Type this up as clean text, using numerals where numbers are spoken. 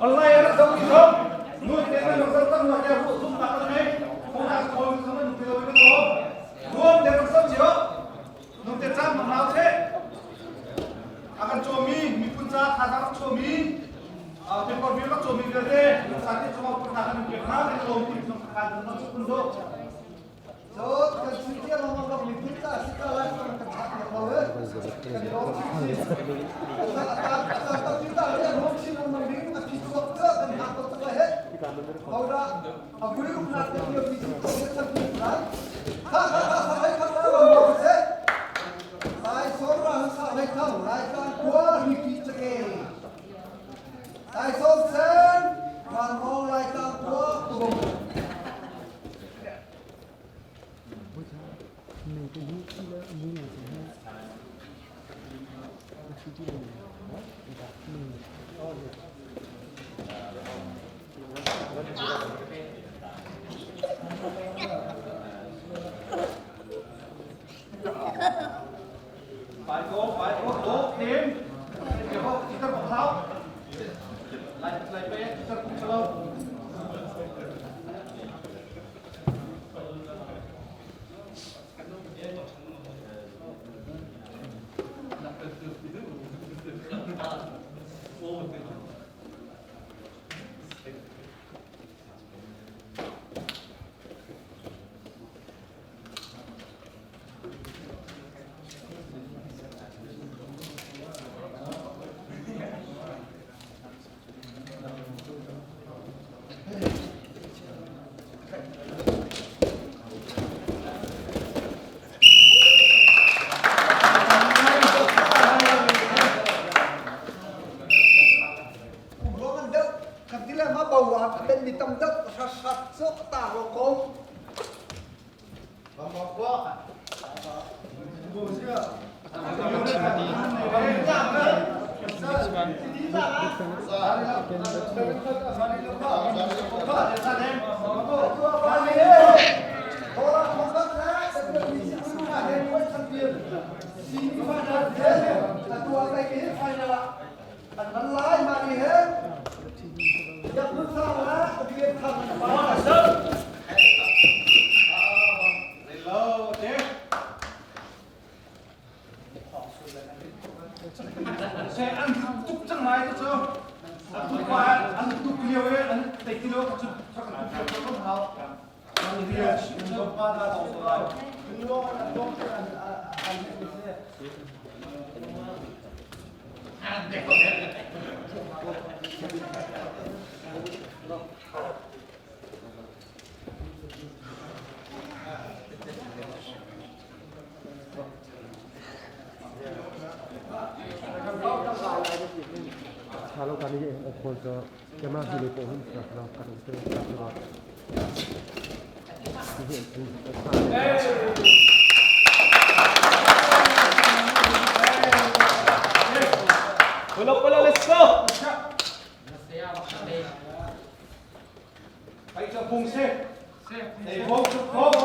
Online rak zoh mi zong nu te nan rak zoh tak hna tiah zumhnak kan ngei. Thawngtha ka kawl mi zong nan nu te lo in kan lawm. Nuam te rak zoh cio. Nung te cam hna usih. A kan cawmi miphun ca thazaang rak chuahmi paper vial rak cawmi vialte lungsa te cungah upatnak kan in pek hna kan i lawm ti zong kha kan rak kun do. So kan suitia lawng rak miphun ca si ka lai kan kan chak lo lo eh. Kan i lawm chin chin. Asa ata ata ta ti ta le lawm chin lengmang ding a phi chuak ca kan hak to tak lai he. Hoda a vui ruk nak te pio pi si ko he chan pi lai. Kha kha kha sa lai kha la lo se. Lai som ra sa lai thang lai tlang khua ri pi chake. Lai som sen van mong lai tlang khua kubong. Pai ko, pai ko, ko, tim. Ko, kita kong sao. Lai, lai pe, kita kong sao. Ruang deuh kan ti le ma bo ah kan mi tam deuh hrat hrat cu ta ro ko. Se an tuk cang lai te cu. An tuk pa an tuk lio i an tei ti lo cu rak an tuk lio ko hau. An ria chim pa na to lai. Wala wala, let's go! Ay, sa bung se. Ay, bung, bung.